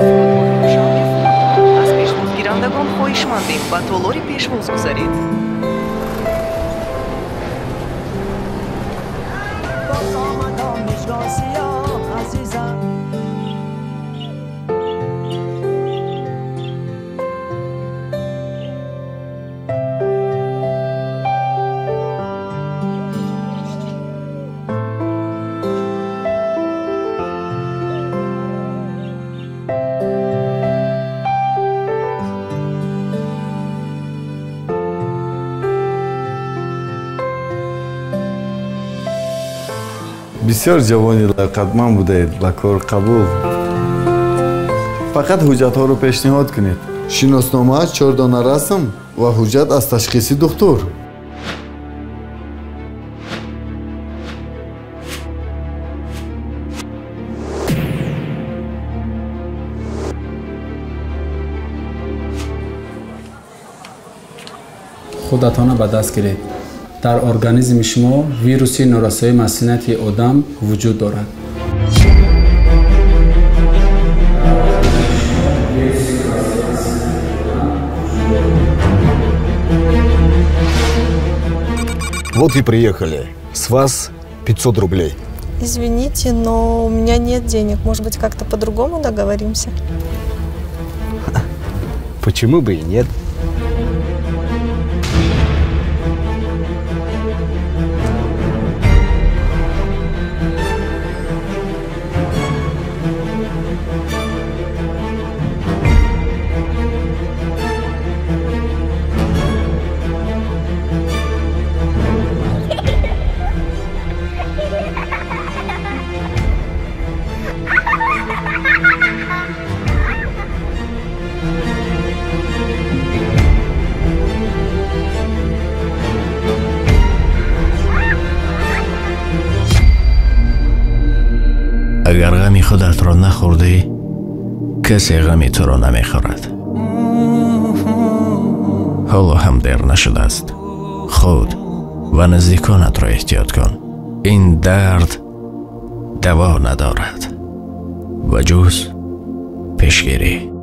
Фурудгоҳи Душанбе фуруд. Аз пешвозгирандагон хоҳишмандем ба толори пешвоз гузаред. Боз омадам мижгон сиёҳ азизам. Бисёр ҷавони лаёқатманд будаед, ба кор қабул. Фақат ҳуҷҷатҳоро пешниҳод кунед. Шиноснома, 4 дона расм ва ҳуҷҷат аз ташхиси духтур. Худатона ба даст гиред. Дар организми шумо вируси норасоии масунияти одам вуҷуд дорад. Вот и приехали. С вас 500 рублей. Извините, но у меня нет денег. Может быть, как-то по-другому договоримся? Почему бы и нет? Агар ғами худатро нахӯрдӣ, касе ғами туро намехӯрад. Ҳоло ҳам дер нашудааст. Худ ва наздиконатро эҳтиёт кун. Ин дард даво надорад ва ҷуз пешгирӣ.